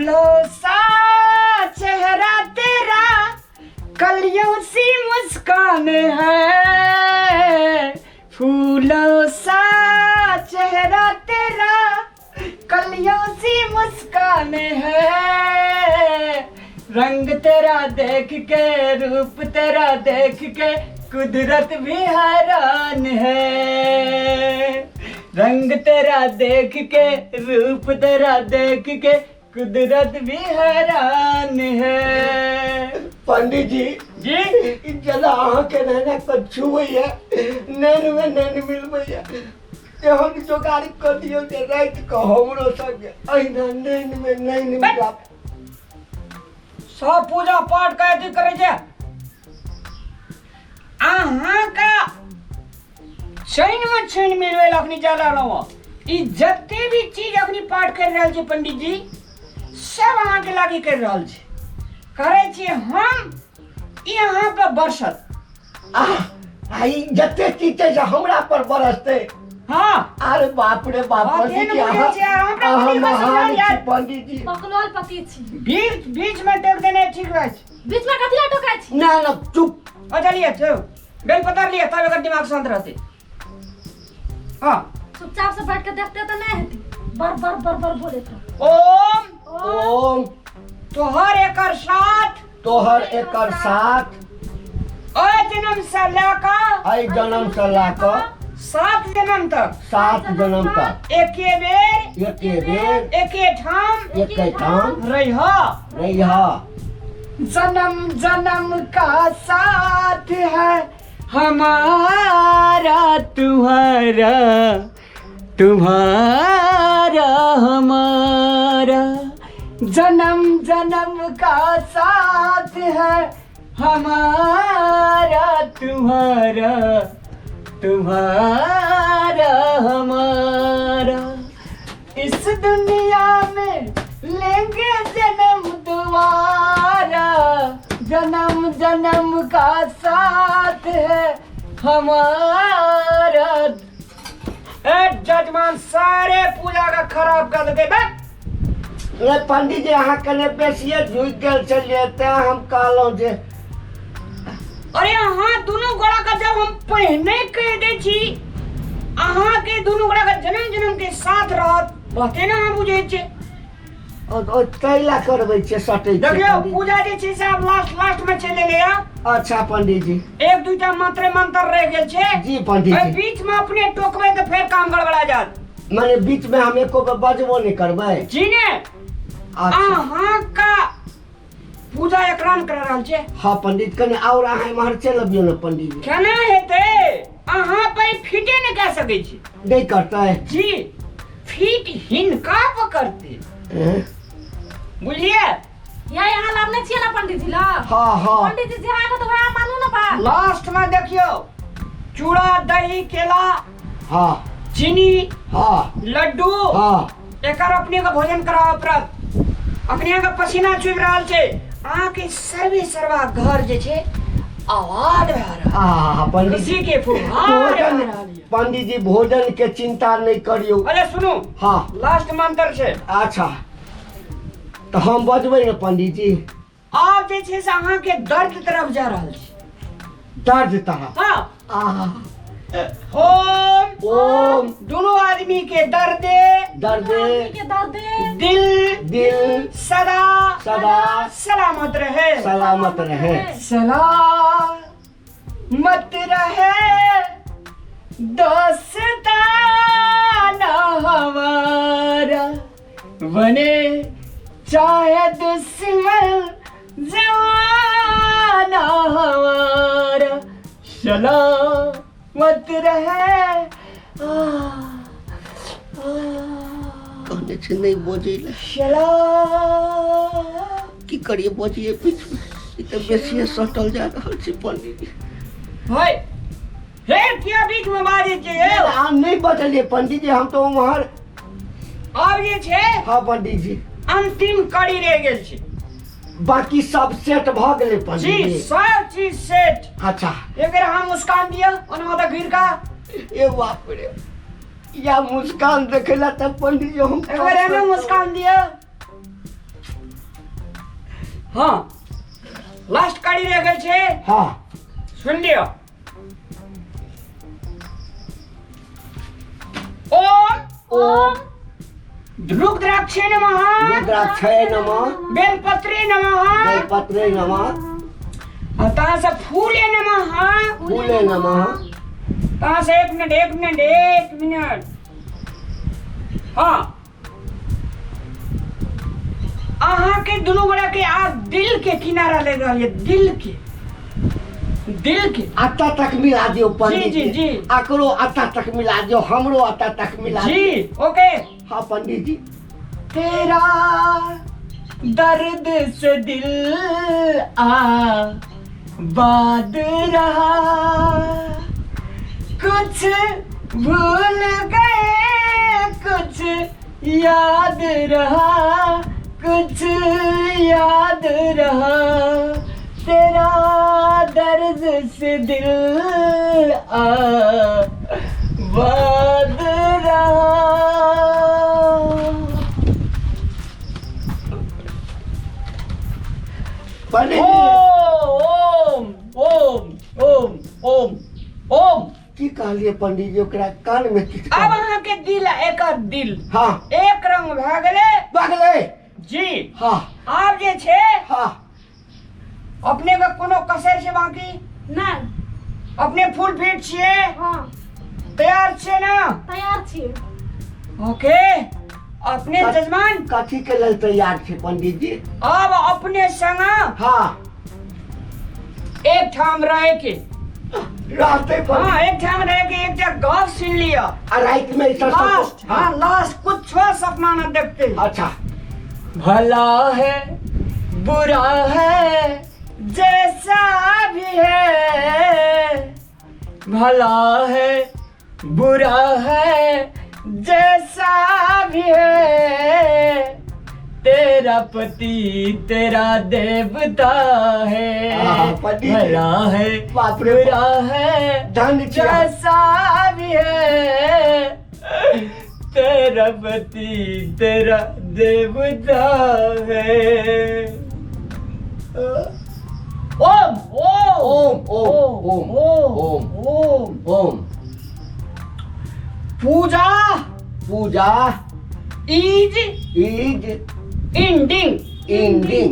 फूलों सा चेहरा तेरा, कलियों सी मुस्कान है। फूलों सा चेहरा तेरा, कलियों सी मुस्कान है। रंग तेरा देख के, रूप तेरा देख के, कुदरत भी हैरान है। रंग तेरा देख के, रूप तेरा देख के, कुदरत भी हैरान है। पंडित जी। जी। ई जेना अहाँके नैना के छुबैया, नैन में नैन मिलबैया, एहन जोगाड़ कऽ दियौ जे राति कऽ हमरो संगे अहिना नैन में नैन मिला। सब पूजा पाठ के अथी करै छै। अहाँके छनि में छनि मिलबै लए अखनी जा रहलहुँ हँ। ई जते भी चीज अखनी पाठ करि रहल छी पंडित जी, सब अहाँके लागी करि रहल छी, करै छी हम। ई अहाँ पर बरसत। आह, आ ई जते चीज छै से हमरा पर बरसतै? हाँ। अरे बाप रे बाप। बात पंडित एहन जी, बुझै अहाँ छियै, अहाँ हमरा अहाँ बड़ी महान समझायल छी यार। पंडित जी। बकलोल पति छी। बीच बीच में टोक देने ठीक रहै छै। बीच में कथी लए टोकै छी? ना ना, चुप। अच्छा लिअ, चलू बेलपत्र लिअ, तब एकर दिमाग शांत रहतै। हाँ। चुपचाप से बैठ के देखते तऽ नहि हेतै, बर बर बर बर बोलैत रह। ओम। ओम। तोहर एकर साथ, तोहर एकर साथ, अय जन्म से लऽ कऽ, एहि जन्म से लऽ कऽ, सात जन्म तक, सात जन्म तक, एके बेर, एके बेर, एके ठाम, एके ठाम रहिह, रहिह। जन्म जन्म का साथ है हमारा तुम्हारा, तुम्हारा हमारा। जन्म जन्म का साथ है हमारा तुम्हारा, तुम्हारा हमारा। इस दुनिया में लेंगे जन्म दोबारा, जन्म जन्म का साथ है हमारा। ए जजमान, सारे पूजा का खराब कर देते बे। रे पंडित जी, अहाँ कने बेसिए झुकि गेल छलियै, तें हम कहलहुँ जे अरे अहाँ दुनू गोड़ा के जब हम पहिने कहि दै छी अहाँ के दुनू गोड़ा के जन्म जन्म के साथ रहत, बहुते ने अहाँ बुझै छियै। ओ ताहि लए करबै छियै, सटै छियै। देखियौ। पंडित जी। पूजा जे छै से आब लास्ट लास्ट में चलि एलैया। अच्छा पंडित जी। एक दूटा मंत्र मंत्र रहि गेल छै। जी पंडित एहि जी। बीच में अपने टोकबै तऽ फेर काम गड़बड़ा जायत। माने बीच में हम एको बेर बजबो नहि करबै? जी ने। अच्छा। अहाँ का पूजा एकरान कर रहल छै। हाँ पंडित, कने और अहाँ एम्हर चलि अबियौ ने पंडित जी। केना हेतै? अहाँ पे फिटे नहि कए सकै छी। नहि करतै? जी, फिट हिनका पकड़तै। हैं? बुझलियै? या यहाँ लाबने छियै ना पंडित जी लग? हाँ हाँ। पंडित जी जे आगे तऽ वएह मानू ना बात। लास्ट में देखियौ, चूड़ा दही केला, चीनी, लड्डू, एकर अपने के भोजन कराबऽ पड़त। अपने के पसीना चुबि रहल छै, अहाँके सर्वे सर्वा घर जे छै आवाज भए रहल, आ पंडित खुशी के फुहार भए भोजन रहल यऽ। पंडित जी, भोजन के चिंता नहीं करियौ। अरे सुनू। हाँ। लास्ट मंत्र छै। अच्छा, तऽ हम बजबै ने पंडित जी? आब जे छै से अहाँके दर्द तरफ जा रहल छी। दर्द तरफ? हाँ। आहा। ओम। ओम। दोनों आदमी के दर्दे, दर्दे, आदमी के दर्दे, दिल, दिल, सदा, सदा, सलामत रहे, सलामत रहे। सलामत रहे दोस्ताना हमारा, बने चाहे दुश्मन जमाना हमारा, सलामत रहे। आ, आ, कहने छै नहि बजै लए। सलाम। की करिए, बजिए बीचमे, ई तऽ बेसिए सटल जा रहल छै पंडित जी। भाई, फेर किया बीच में बाजै छियै यौ? हम नहि बजलियै पंडित जी, हम तऽ उम्हर। आब जे छै, हाँ पंडित जी, अंतिम कड़ी रहि गेल छै। बाकी सब सेट भऽ गेलै पंडित जी? जी। सब चीज सेट। अच्छा। एक बेर अहाँ मुस्कान दिअ ओना तऽ घुरि कऽ। ए बाप रे, या मुस्कान देखे ला तऽ पंडित जी हम एक बेर एना मुस्कान दिअ। हाँ लास्ट कड़ी रह गेल छै। हाँ। सुन लियो। ओम ओम रुद्राक्षे नमः। रुद्राक्षय नमः। बेलपत्रे नमः। बेलपत्रे नमः। तहाँ से फूले नमः। फूले नमः। तहाँ से एक मिनट एक मिनट एक मिनट। हाँ अहाँ के दुनू गोरा के आब दिल के किनारा लग रहल ये, दिल के, दिल के अत्ता तक मिला दियो पंडित जी, जी, जी। अकरो अत्ता तक मिला दियो, हमरो अत्ता तक मिला जी, दियो। ओके। हाँ पंडित जी। तेरा दर्द से दिल आ बाद रहा, कुछ भूल गए कुछ याद रहा, कुछ याद रहा, तेरा दर्द से दिल आ बाद रहा। पंडित जी। ओम ओम ओम ओम ओम। की कहलिए पंडित जी, ओकरा कान में किछु अब अहाँ के दिल एक दिल हाँ एक रंग भए गेलै। भए गेलै जी। हाँ। आब जे छै हाँ अपने के कोनो कसर छै बाकी? नहि। अपने फुल फिट छियै? हाँ। तैयार छियै ना? तैयार छियै। ओके। अपने जजमान कथी के लेल तैयार छै पंडित जी? अब अपने संग हाँ एक ठाम रहे के रहते पर हाँ एक ठाम रहे के एकटा गप सुन लिअ। आ रात में ऐसा सब- लास्ट हाँ लास्ट कुछ सपना न देखते। अच्छा। भला है बुरा है जैसा भी है, भला है बुरा है जैसा भी है, तेरा पति तेरा देवता है। हाँ, पति भला है बाप रे बुरा है धन जी। जैसा भी है, तेरा पति तेरा देवता है। ओम ओम ओम, ओम, ओम, ओम, ओम, ओम। ओम। Puja Puja is is ending. Ending.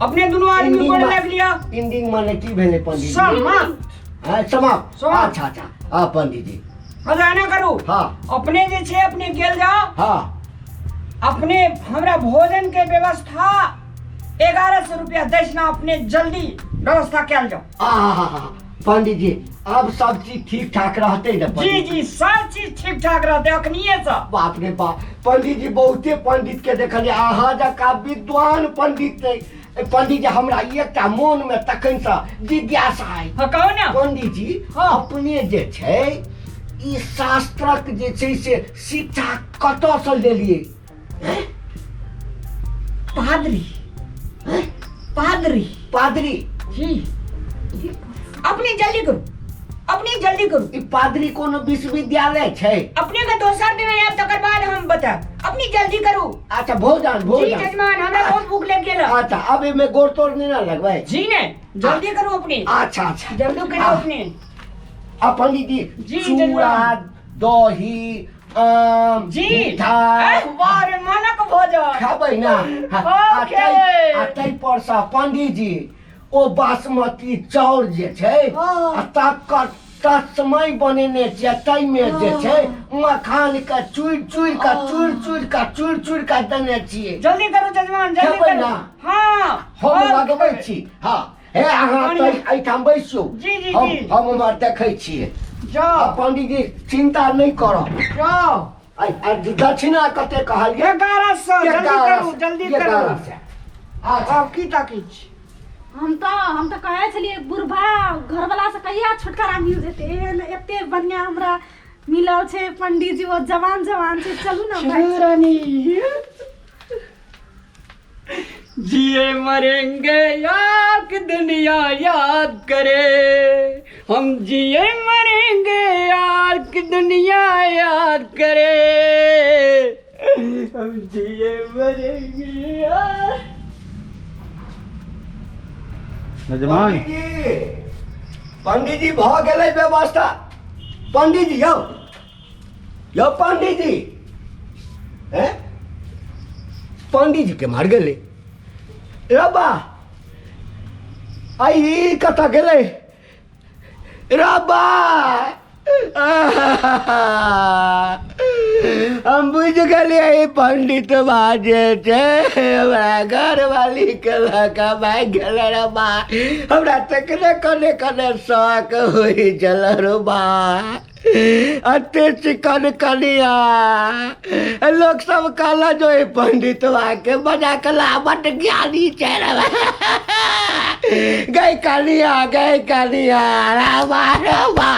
अपने दोनों आदमी एंडिंग गोड़ लग लिया। एंडिंग माने की भेलै पंडित जी? समाप्त। हाँ, समाप्त। समाप्त। अच्छा अच्छा हाँ पंडित जी। अच्छा एना करू। हाँ। अपने जे छै अपने गेल जाओ। हाँ। अपने हमरा भोजन के व्यवस्था 1100 रुपया दक्षिणा अपने जल्दी व्यवस्था कैल जाओ। आहा, पंडित जी अब सब चीज ठीक ठाक रहते ना जी पंडित जी सब चीज ठीक ठाक रहते अखनिए से। बाप रे बाप पंडित जी बहुते पंडित के देखलिए, अहाँ जकाँ विद्वान पंडित नहीं। पंडित जी हमरा एकटा मोन में तखन से जिज्ञासा है। हाँ, कहू ना। पंडित जी हाँ। अपने जे छै ई शास्त्रक जे छै से शिक्षा कतऽ से लेलिए? पादरी। हैं? पादरी। पादरी? जी। अपने जल्दी करू, अपने जल्दी करू। ई पादरी कोनो विश्वविद्यालय छै? अपने के दोसर दिन आयब तकर बाद हम बतायब, अपने जल्दी करू। अच्छा भोजन, जी भोजन। जजमान हमरा बहुत भूख लग गेल। अच्छा अब एमे गोड़ तोड़ नहीं ना लगबै? जी नहीं, जल्दी करू अपने। अच्छा अच्छा जल्दी करू अपने। आ पंडित जी, जी, चूड़ा, जजमान। दही, आम, जी। मिठाई। एह, वाह रे, मनक भोजन। खाबै ना? हाँ, आ ओके। आ तै पर से पंडित जी ओ बासमती चाउर जे छै, हाँ। आ तकर तस्मय बनेने छियै, ताहिमे जे छै मखान के चूरि चूरि कऽ, हाँ। चूरि चूरि कऽ, चूरि चूरि कऽ देने छियै। जल्दी करू जजमान, जल्दी खेबै करू। ना? हाँ, हम और लगबै खेबै। छी। हाँ, हे अहाँ पानी तऽ एहिठाम बैसू। जी, जी, जी। हम उम्हर देखै छियै। जाओ। आ पंडित जी चिंता नहि करब। जाओ। आ दक्षिणा कते कहलियै? 1100। जल्दी एगारह करू, सए, जल्दी करू। एगारह सए। अच्छा। आब की ताकै छी? हम तऽ कहै छलियै बुढ़बा घरवला से कहिया छुटकारा मिल जेतै, एहन एते बढ़िया हमरा मिलल छै पंडित जी, ओ जवान जवान छै। चलू ना भाई। रानी जिए मरेंगे यार की दुनिया याद करे, हम जिए मरेंगे यार की दुनिया याद करे, हम जिए मरेंगे यार। यजमान। पंडीजी, पंडीजी भऽ गेलै व्यवस्था। पंडीजी यौ, यौ पंडीजी, हैं पंडीजी के मार गेलै रब्बा। आई ई कतऽ गेलै रब्बा? हम बुझि गेलियै ई पंडित जे छै हमरा घरवाली के लऽ कऽ भागि गेलै रे बा। हमरा तकरे कने कने शौक होइ छल रे बा। अते चिकन कनिया, लोक सब कहला जो ई पंडितवा के बजा के ला, बड ज्ञानी छै रे बा। गई कनिया, गई कनिया, रे बा, रे बा।